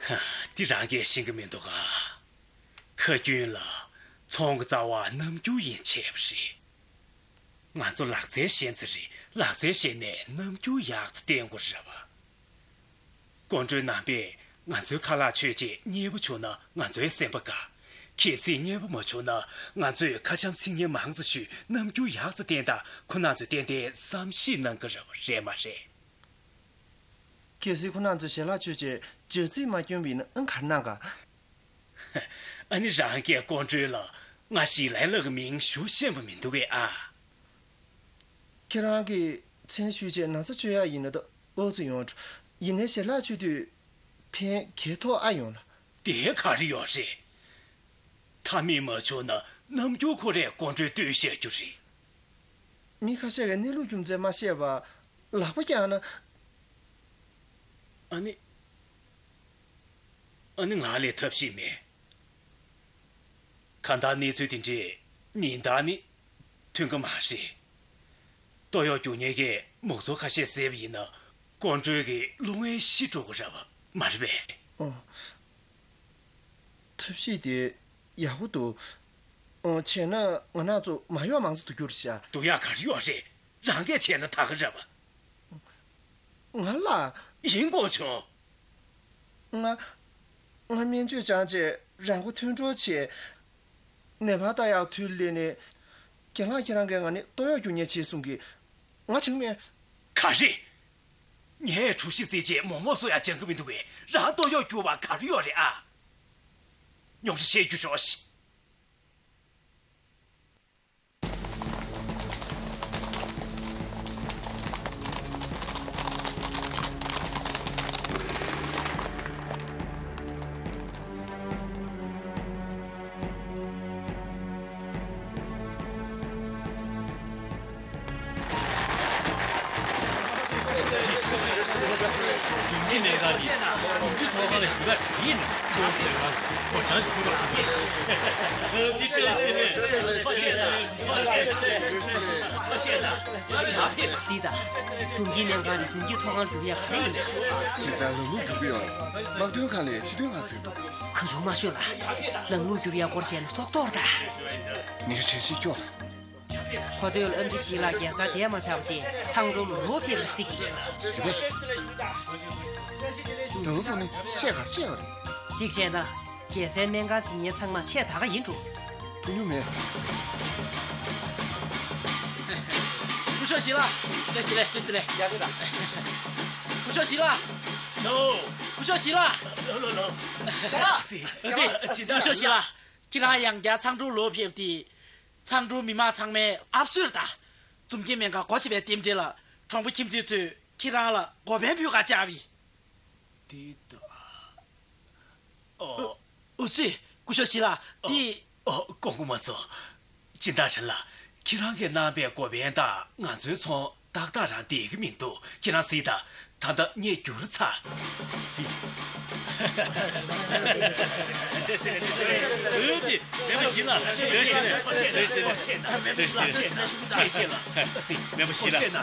ཧ། འདི་རང་གིས་ཤེས་ཀྱི་མི་འདུག་ག་ཁ་རྒྱུན་ལ་ཚོང་གི་རྩ་བ་རྣམ་འགྱུར་ཡིན་བྱས་པ་རེད། ང་ཚོ་ལག་རྩལ་ཤེས་ཚེ་རེད། ལག་རྩལ་ཤེས་ནས་རྣམ་འགྱུར་ཡག་ཚེ་བསྟན་དགོས་རེད་པ། ཀོང་སྤྲུལ་ནང་པས་ང་ཚོའི་ཁ་ལག་མཆོད་ཅེས་མཉེས་པོ་བྱུང་ན་ང་ཚོའི་སེམས་པ་དགའ། གལ་སྲིད་མཉེས་པོ་མ་བྱུང་ན། ང་ཚོས་ཁ་འཆམ་ཚིག་ངན་མང་ཙམ་ཞུས། རྣམ་འགྱུར་ཡག་ཙམ་བསྟན་དང་། ཁོ་རྣམ་ཚོས་ཏན་ཏན་བསམ་ཤེས་གནང་གི་རེད་པ། རེད་མ་རེད། གལ་སྲིད་ཁོ་རྣམ་ཚོས་ཞལ་ལག་མཆོད་ཆེད་ལྗགས་རྩིས་མ་བསྐྱོན་པ་ཡིན་ན་ཨང་གར་གནང་ག་ཨ་ནི་རང་གིས་སྐུ་མགྲོན་ལ་ང་ཞིག་ལའི་ལགས་ཀྱི་མིང་ཞུ་ཤེས་པ་མི་འདུག་གས་ཨ། ཁྱེད་རང་གིས་མཚན་ཞུས་བྱས་ན་ཚ་བཅོས་ཡག་ཡིན་ན་ད་ཨོ་ཙི་ཡོང་འགྲོ། ཡིན་ནའི་ཞལ་ལག་མཆོད་དུས་ཕན་ག་ཐོགས་ཨ་ཡོང་ལ། དེ་ག་རེ་ཡོད་རེད། མཐའ་མེད་མ་བྱུང་ན་རྣམ་འགྱུར་ཁོ་རས་སྐུ་མགྲོན་ལྟོས་བཤད་རྒྱུ་རེད། མི་ཁ་ཤས་ཀྱིས་གནས་ལུགས་རྒྱུ་མཚན་མ་ཤེས་པར་ལག་པ་བརྐྱངས་ན། ཨ་ནི། ཨ་ནི་ང་ལ་ཐབས་ཤེས་མེད། གང་ལྟར་གནས་ཚུལ་དེ་འདྲས་ཉིན་ལྟར་ནི་ཐོན་གྱི་མ་རེད། ལྟོ་གཡོག་རྒྱུག་མཁན་གྱིས་མུ་ཚོ་ཁ་ཤས་བཟས་པ་ཡིན་ན་སྐུ་མགྲོན་གྱི་རླུང་ཨེ་ཤི་འགྲོ་གི་རེད་པ། མ་རེད་པས། ཨོ། ཐབས་ཤེས་དེ་ཡག་པོ་འདུག་ཨོ། བྱས་ན་ང་རང་ཚོ་མ་གཡོག་མང་ཙམ་བསྡུ་རྒྱུ་རེད་ཤག་སྡུག་ཡག་ག་རེ་ཡོད་རེད། རང་གིས་བྱས་ན་ད་ག་རེད་པ། ང་ལ། ཡིན་དགོས་བྱུང་། ང་། ང་སྨན་བཅོས་སྦྱངས་བྱས་རང་མགོ་ཐོན་འགྲོ་བྱས། ནད་པ་ལྟ་ཡག་དུས་སླེབས་ནས། རྒན་ལགས་ཁྱེད་རང་གིས་ང་ནི་ལྟོ་གཡོག་རྒྱུག་མཁན་བྱེད་གསུང་གི། ང་བྱུང་མེད། ག་རེ། ངས་གྲུ་བཞི་རྩེད་བྱེད་མོག་མོག་བཟོ་ཡག་སྦྱང་གི་མི་འདུག་གས། རང་ལྟོ་གཡོག་རྒྱུག་པ་ག་རེ་ཡོད་རེད་ཨ། ཉོག་བཤད་བཤད་རྒྱུ་ཤོག་ཤིག་འཛུམ་གྱི་སྨན་ཁང་འདི་འཛུམ་གྱི་ཐོག་ཁང་ལ་འགྱུར་བ་ག་རེ་ཡིན་ན། སྒོ་བྱང་ཞིག་ཕུལ་རོགས་གྱིས། ཐུགས་རྗེ་ཆེ། ཐུགས་རྗེ་ཆེ། ཐུགས་རྗེ་ཆེ། ཐུགས་རྗེ་ཆེ། ཡར་ཕེབས་དང་། གཟིགས་དང་། འཛུམ་གྱི་སྨན་ཁང་ནས་འཛུམ་གྱི་ཐོག་ཁང་བསྒྱུར་ཡ་ག་རེ་ཡིན་ན། དེང་སང་ལམ་ལུགས་འགྱུར་གྱི་ཡོད་རེད། དམག་དོན་ཁང་ནས་ཕྱི་དོན་ཁང་ཟེར་འདུག་གང་བྱུང་མ་ཤོད་ལ། ལམ་ལུགས་བསྒྱུར་ཡ་སྐོར་བཤད་ན་སྲོག་ཐོག་རེད་ད། ངས་གྲོས་གཞི་སྐྱོར་ལ། གོ་ཐོས་ལ་ཨེམ་ཆི་ཞིག་ལ་རྒྱལ་སར་དེ་མ་ཆགས་པ་བྱས་ཚང་འགྲོ་ལོ་ཕེབས་པར་གཟིགས་ཀྱི་ཡིན། རེད་པས། ཏོའུ་ཧྥུ་ནི་ཆེད་ག་རེ་བྱས་པ་རེད། གཅིག་བྱས་ན། རྒྱལ་སའི་སྨན་ཁང་གཟིགས་མཁན་ཚང་མ་ཆེད་ད་ག་ཡིན་འགྲོ། ཐུག་མྱོང་མེད། སྐུ་ཞབས་ཞི་ལགས། བཀྲ་ཤིས་བདེ་ལེགས། བཀྲ་ཤིས་བདེ་ལེགས། ཡ་ལེ་ད། སྐུ་ཞབས་ཞི་ལགས། ལོ། སྐུ་ཞབས་ཞི་ལགས། ལོ་ལོ་ལོ། ད་ལ། སྐུ་ཞབས་ཞི་ལགས། ཁྱེད་རང་ཡང་བསྐྱར་ཚང་འབྲུག་ལོ་ཕེབས་ཏེ། ཚང་འབྲུག་མི་མང་ཚང་མའི་ཨབ་སོར་དང་། འཛུམ་གྱི་སྨན་ཁང་སྒོ་ཕྱེ་བའི་རྟེན་འབྲེལ་ལ། གྲོང་པ་ཁྱིམ་མཚེས་ཚོས་ཁྱེད་རང་ལ་འགོ་དཔོན་ཕུལ་ག་བཅར་བས། དེ་ད། ཨོ། ཨུ་ཙི། སྐུ་ཞབས་ཞི་ལགས། འདི། ཨོ། སྐུ་ངོ་མ་ཚོ། སྦྱིན་བདག་ཁྲེན་ལགས། ཁྱེད་རང་གིས་གནང་པའི་འགོ་དཔོན་དང་ང་ཚོའི་ཚོང་ཏག་ཏག་རང་བསྡད་ཀྱི་མི་འདུག་ཁྱེད་རང་གཟིགས་དང་། ད་ལྟ་ངས་བསྒྱུར་ཚར། འོན་ཏེ་སྨན་པ་ཞི་ལགས། བཀྲ་ཤིས་བདེ་ལེགས། བཀྲ་ཤིས་བདེ་ལེགས། བཀྲ་ཤིས་བདེ་ལེགས། བཀྲ་ཤིས་བདེ་ལེགས། ཁྱེད་ཀྱིས་ལ། ཨ་ཙི། སྨན་པ་ཞི་ལགས།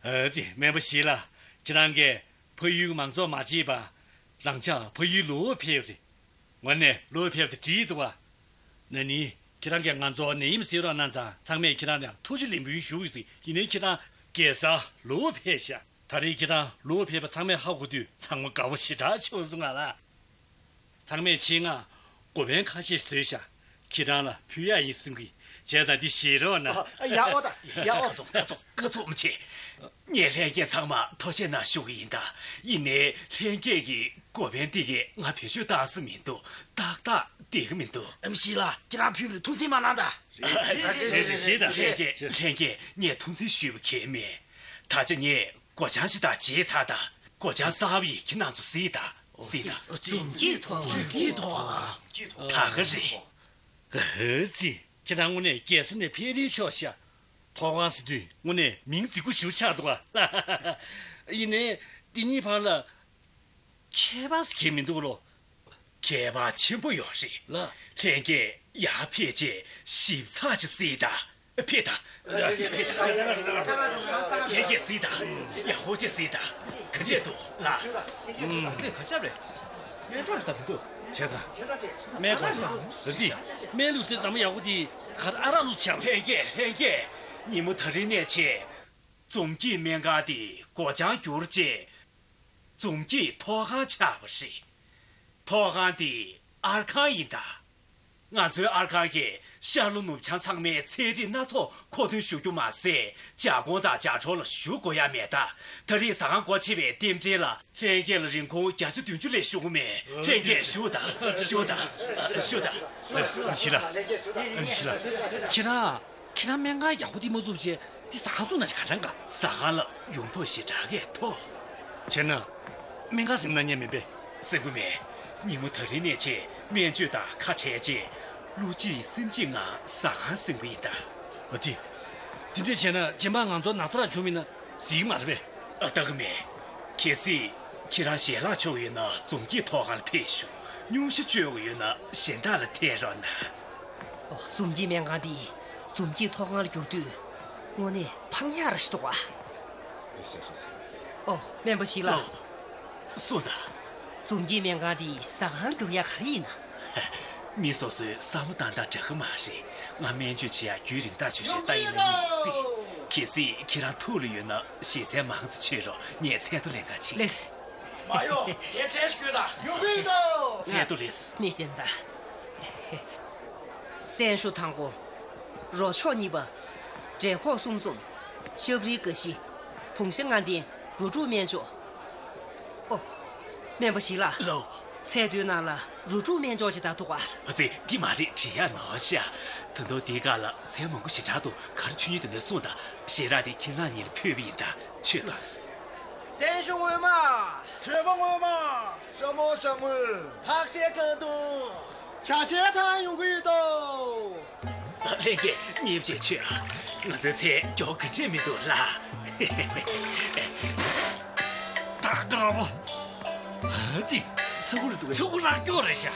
ཨ་ཙི། སྨན་པ་ཞི་ལགས། ཁྱེད་རང་གིས་ཕ་ཡུལ་གྱི་མང་ཚོགས་མ་བརྗེད་པར་རང་ཅག་ཕ་ཡུལ་ལོ་ཕེབས་རེད། ངོ་ནས་ལོ་ཕེབས་ཏེ་དྲིས་འདུག་བ། ན་ནིང་ཁྱེད་རང་གིས་ང་ཚོ་ནད་ཡམས་སེལ་རོགས་གནང་ཙང་ཚང་མས་ཁྱེད་རང་ལ་ཐུགས་རྗེ་ལེགས་འབུལ་ཞུ་གི་ཟེར། ཡིན་ནའི་ཁྱེད་རང་རྒྱལ་སར་ལོ་ཕེབས་ཤག་ད་རེས་ཁྱེད་རང་ལོ་ཕེབས་པ་ཚང་མས་ཧ་གོ་དུས་ཚང་མ་དགའ་པོ་ཞེ་དྲག་བྱུང་སོང་ང་ལ། ཚང་མས་ཆེད་མངགས་འགོ་དཔོན་ཁ་ཤས་བཟོས་ཤག་ཁྱེད་རང་ལ་ཕུལ་ཡག་ཡིན་གསུང་གི། བྱས་ཙང་འདི་བཞེས་རོགས་གནང་། ཨ། ཡ་ཨོ་ད། ཡ་ཨོ། ཁ་ཚོགས་ཁ་ཚོགས་མ་བྱེད། ངས་ལྷན་རྒྱས་ཚང་མར་ཐུགས་རྗེ་གནང་ཞུ་གི་ཡིན་ད། ཡིན་ནའི་ལྷན་རྒྱས་ཀྱི་འགོ་དཔོན་འདི་གས་ང་བེད་སྤྱོད་བཏང་ས་མི་འདུག་ཏག་ཏག་བསྡད་ཀྱི་མི་འདུག་ཨེམ་ཆི་ལགས། ཁྱེད་རང་ཕུལ་ནས་ཐུགས་འཛེམ་མ་གནང་ད། རེད་རེད་རེད་རེད། ལྷན་རྒྱས་ལྷན་རྒྱས། ངས་ཐུགས་འཛེམ་ཞུས་པ་གང་ཡང་མེད། ད་ཆ་ངས་སྒོ་བྱང་ཞིག་དང་བརྗེས་ཚར་ད། སྒོ་བྱང་གསར་པ་ཡིན། ཁྱེད་རྣམ་ཚོ་གཟིགས་དང་། གཟིགས་དང་། འཛུམ་གྱི་ཐོག་འཛུམ་གྱི་ཐོག་ད་ག་རེད། ཨ་ཙི། ཁྱེད་རང་དངོས་གནས་རྒྱལ་ས་ནས་ཕེབས་རིན་ཆོག་ཤག་ཐོག་ཁང་ཟེར་དུས་དངོས་གནས་མིང་རྫིག་པོ་ཞིག་ཆགས་འདུག་ག་ཡིན་ནའི་འདི་གཉིས་བར་ལ་ཁྱད་པར་ཟེར་གྱི་མི་འདུག་ལོ། ཁྱད་པར་ཆེན་པོ་ཡོད་རེད། ལ། ལྷན་རྒྱས་ཡར་ཕེབས་རྗེས་ཞིབ་ཚགས་ཅིག་གཟིགས་དང་། ཕེབས་དང་། ཕེབས་དང་། ལྷན་རྒྱས་གཟིགས་དང་། ཡ་ཧོ་ཅིག་གཟིགས་དང་། ག་འདྲས་འདུག་ལགས། ཨ་ཙི། ག་ཅབ་རེད། སྨན་གྲོགས་ལ་སྟབས་མི་འདུག་བྱས་ཙང་། སྨན་གོང་ཚོ། ཨ་ཙི། སྨན་བླུགས་སའི་རྫ་མ་ཡག་པོ་དེ་ག་རེ་ཨ་རག་བླུགས་ཆགས། ལྷན་རྒྱས། ལྷན་རྒྱས། ཉིན་མོ་ད་རིང་ནས་བྱས། འཛུམ་གྱི་སྨན་ཁང་དེ་སྒོ་བྱང་བསྒྱུར་རྗེས། འཛུམ་གྱི་ཐོག་ཁང་ཆགས་པ་རེད། ཐོག་ཁང་དེ་ཨར་ཁང་ཡིན་ད། ང་ཚོའི་ཨར་ཁང་གིས་ཤར་ལྷོ་ནུབ་བྱང་ཚང་མའི་ཚན་རིག་སྣ་ཚོགས་མཁོ་འདོན་ཞུ་རྒྱུ་མ་ཟད། ཇ་སྒོང་དང་ཇ་གྲོགས་ལ་ཞུ་དགོས་ཡ་མེད་ད། ད་རེས་ཟ་ཁང་སྒོ་ཕྱེ་བའི་རྟེན་འབྲེལ་ལ། ལྷན་རྒྱས་ལ་རིན་གོང་བརྒྱ་ཆ་བདུན་ཅུ་ལས་ཞུ་གི་མེད། ལྷན་རྒྱས་ཞུ་ད། ཞུ་ད། ཞུ་ད། ཨ་ནི་ཤི་ལ། ཨ་ནི་ཤི་ལ། ཁྱེད་རང་། ཁྱེད་རང་སྨན་ཁང་ཡག་པོ་དེ་མ་བཙུགས་བྱས་དེ་ཟ་ཁང་བཙུགས་ན་ཞིག་ག་འདྲ་འགའ། ཟ་ཁང་ལ་ཡོང་འབབ་ཞེ་དྲག་གས་ཐོབ། བྱས་ན། སྨན་ཁང་ཟིན་ན་ཉན་མེད་པས། ཟིན་གི་མེད། ཉིན་མོ་ད་རིང་ནས་བྱས་སྨན་བཅོས་དང་ཁ་བྲལ་རྗེས། བློ་གཅིག་སེམས་གཅིག་ངང་ཟ་ཁང་ཟིན་གི་ཡིན་ད། ཨ་ཙི། དེ་འདྲས་བྱས་ན་རྗེས་མ་ང་ཚོ་ན་ཚ་རག་བྱུང་མིན་ན་ཟིན་གི་མ་རེད་པས། ཨ་ལྟ་གི་མེད། གལ་སྲིད་ཁྱེད་རང་ཞལ་ལག་མཆོད་ཡོད་ན་འཛོམས་སྐྱིད་ཐོག་ཁང་ལ་ཕེབས་ཤོག་སྙུང་གཞི་བཅོས་དགོས་ཡོད་ན་གཞན་དག་ལ་ཐད་རོགས་གནང་། ཨོ། འཛོམས་སྐྱིད་སྨན་ཁང་འདི་འཛོམས་སྐྱིད་ཐོག་ཁང་ལ་བསྒྱུར་དུས་དངོས་གནས་ཕངས་ཡག་ར་ཞིག་འདུག་ག། རེད་ཟེར་རེད་ཟེར། ཨོ། སྨན་པ་ཞིག་ལ། ཨོ། སུ་ད། འཛོམས་སྐྱིད་སྨན་ཁང་འདི་ཟ་ཁང་ལ་བསྒྱུར་ཡག་ག་རེ་ཡིན་ན། མི་སོ་སོའི་བསམ་བློ་བཏང་སྟངས་འདྲ་གི་མ་རེད། ང་སྨན་བཅོས་བྱེད་ཡག་རྒྱུན་རིང་ཐག་ཆོད་བྱས་ལྟ་ཡིན་ན་ཡིན་པས། གལ་སྲིད་ཁྱེད་རང་ཐུགས་ལ་ཡོད་ན་ཞལ་ཚལ་མང་ཙམ་མཆོད་རོགས། ངས་ཚལ་ཐོ་ལེན་གར་ཕྱིན། ལེས། མ་ཡོང་། ངས་ཚལ་ཞིག་སྐྱོན་དང་། ཡོང་གི་ཡོད་དོ། ཚལ་ཐོ་ལེས། ནི་བསྟན་ད། སྲན་ཞུ་དང་པོ། རོ་མཆོག་གཉིས་པ། འབྲས་ཁོག་གསུམ་འཛོམས། ཤབ་རིལ་དགའ་བཞི། བུང་ཤ་ལྔ་ལྡན། རོ་དྲུག་སྨན་མཆོག་ཨོ། སྨན་པ་ཞིག་ལ། ལོ། ཚལ་དོའི་ནང་ལ་རོ་དྲུག་སྨན་མཆོག་ཅིག་ད་འདུག་ག། ཨ་ཙི། འདི་མ་རེད། དྲི་ཡག་ནོར་ཤག་ད་དུང་འདིའི་སྒང་ལ་ཚལ་མང་པོ་ཞེ་དྲག་འདུག་ག་རེ་མཆོད་ཉན་འདོད་ན་གསུངས་དང་། ཞལ་རས་དེ་ཁྱེད་རང་གཉིས་ལ་ཕུལ་བ་ཡིན་ད། མཆོད་དང་། སྲན་ཞུ་སྔོན་མ། མཆོད་པ་སྔོན་མ། ཤ་མོ་ཤ་མོ། ཕག་ཤའི་ཁ་འདུག་ཇ་ཤའི་ཐང་ཡོང་གི་ཡོད་དོ། ལྷན་རྒྱས་མཉེས་པ་བྱས་མཆོད་ཨ། ང་ཚོའི་ཚལ་མགྱོགས་ག་འདྲས་མི་འདུག་ལ། ད་ག་ར་བ། ཨ་ཙི། ཚ་གུ་རེད་འདུག་གས། ཚ་གུ་རག་སྐྱོ་རེད་ཤག་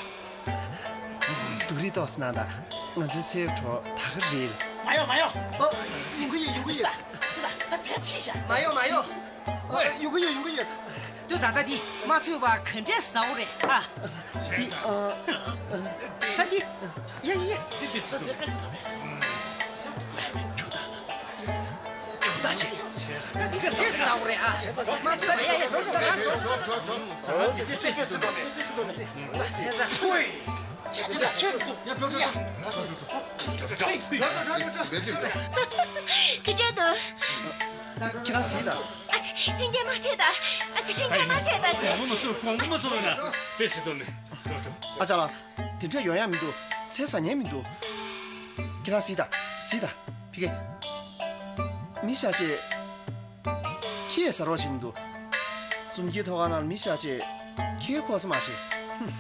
སྡུག་རུས་ཏོག་ཙམ་གནང་དང་། ང་ཚོའི་ཚལ་གྲོགས་ད་ག་རེད། མ་ཡོང་མ་ཡོང་། ཨོ། ཡོང་གི་ཡོད། ཡོང་གི་ཡོད། འདི་ད་ད་ཕལ་ཆེ་ཤག་མ་ཡོང་མ་ཡོང་། ཨོ། ཡོང་གི་ཡོད། ཡོང་གི་ཡོད། ལྟོས་ད། ད་འདི་མ་ཚོས་པ་ག་འདྲས་ཟ་འོ་རེད་ཨ། འདི་ཨ། ད་འདི། ཡ་ཡ་ཡ། འདི་འདི་ཟ་འདི་ཟ་འདི་ཟ་འདི་ཟ། ད་འདི་ཟ་འོ་རེད་ཨ། མ་ཚོས་པ། ཡ་ཡ། འགྲོ་འགྲོ་འགྲོ་འགྲོ། ཨོ་ཙི་ཙི་ཙི་ཙི། ཚོས། ཆ་འདི་ལ་ཆོས་མི་འདུག་ཡ་འགྲོ་འགྲོ་འགྲོ། ཁྱེད་རང་གཟིགས་དང་། ཨ་ཙི། ལྷན་རྒྱས་མ་ཐད་ད། ཨ་ཙི། ལྷན་རྒྱས་མ་ཐད་ད་ཅེ། གོང་མ་མ་ཚུགས། གོང་མ་མ་ཚུགས་ན་དཔེ་སྲིད་དོ་མེད། འགྲོ་འགྲོ། ཨ་ཅག་ལགས། དེ་འདྲ་ཡོང་ཡ་མི་འདུག་ཚལ་ཟ་ཉན་མི་འདུག་ཁྱེད་རང་གཟིགས་དང་། གཟིགས་དང་། ཕ་གི། མི་ཤ་ཅེ། ཁྱེད་ཟ་རོགས་བྱེད་མི་འདུག་འཛོམས་སྐྱིད་ཐོག་ཁང་ནང་མི་ཤ་ཅེ། ཁྱེད་ཁོ་ས་མ་ཤེས། ཧུམ།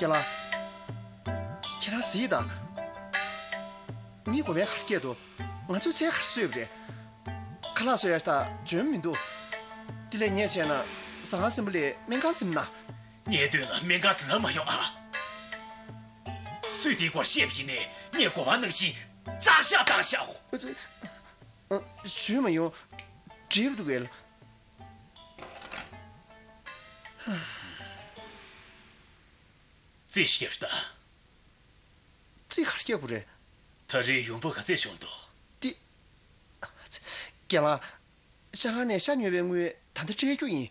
རྒན་ལགས། ཁྱེད་རང་གཟིགས་དང་། མི་དགོས་པའི་གར་སྐྱེས་འདུག་ང་ཚོའི་ཚལ་གར་སོས་པ་རེད། ཁ་ལག་བཟོ་ཡ་ཞིག་ད་འཇོན་མི་འདུག་དེ་ལས་ངས་བྱས་ན་ཟ་ཁང་ཟིན་པ་ལས་སྨན་ཁང་ཟིན་ན། ངས་འདོད་ལ་སྨན་ཁང་ཟིན་ལ་མ་ཡོང་ཨ། སུས་དེའི་སྐོར་བཤད་པ་ཡིན་ནའི་ངས་གོ་བ་ནང་བཞིན་རྩ་བཤགས་བཏང་བཞག་གོ། ཨ་ཙི། ཨ། ཞུས་མ་ཡོང་། འགྲིག་འདུག་གས། རྩིས་ཤིག་བརྒྱབ་ཤོག་ད། རྩིས་ག་རེ་རྒྱག་དགོས་རེད། ད་རེས་ཡོང་འབབ་ག་ཚད་བྱུང་འདུག་དེ། རྒན་ལགས། ཤ་ཁང་ནས་ཤ་ཉོས་པའི་དངུལ་ད་ལྟ་སྤྲད་རྒྱུ་ཡིན།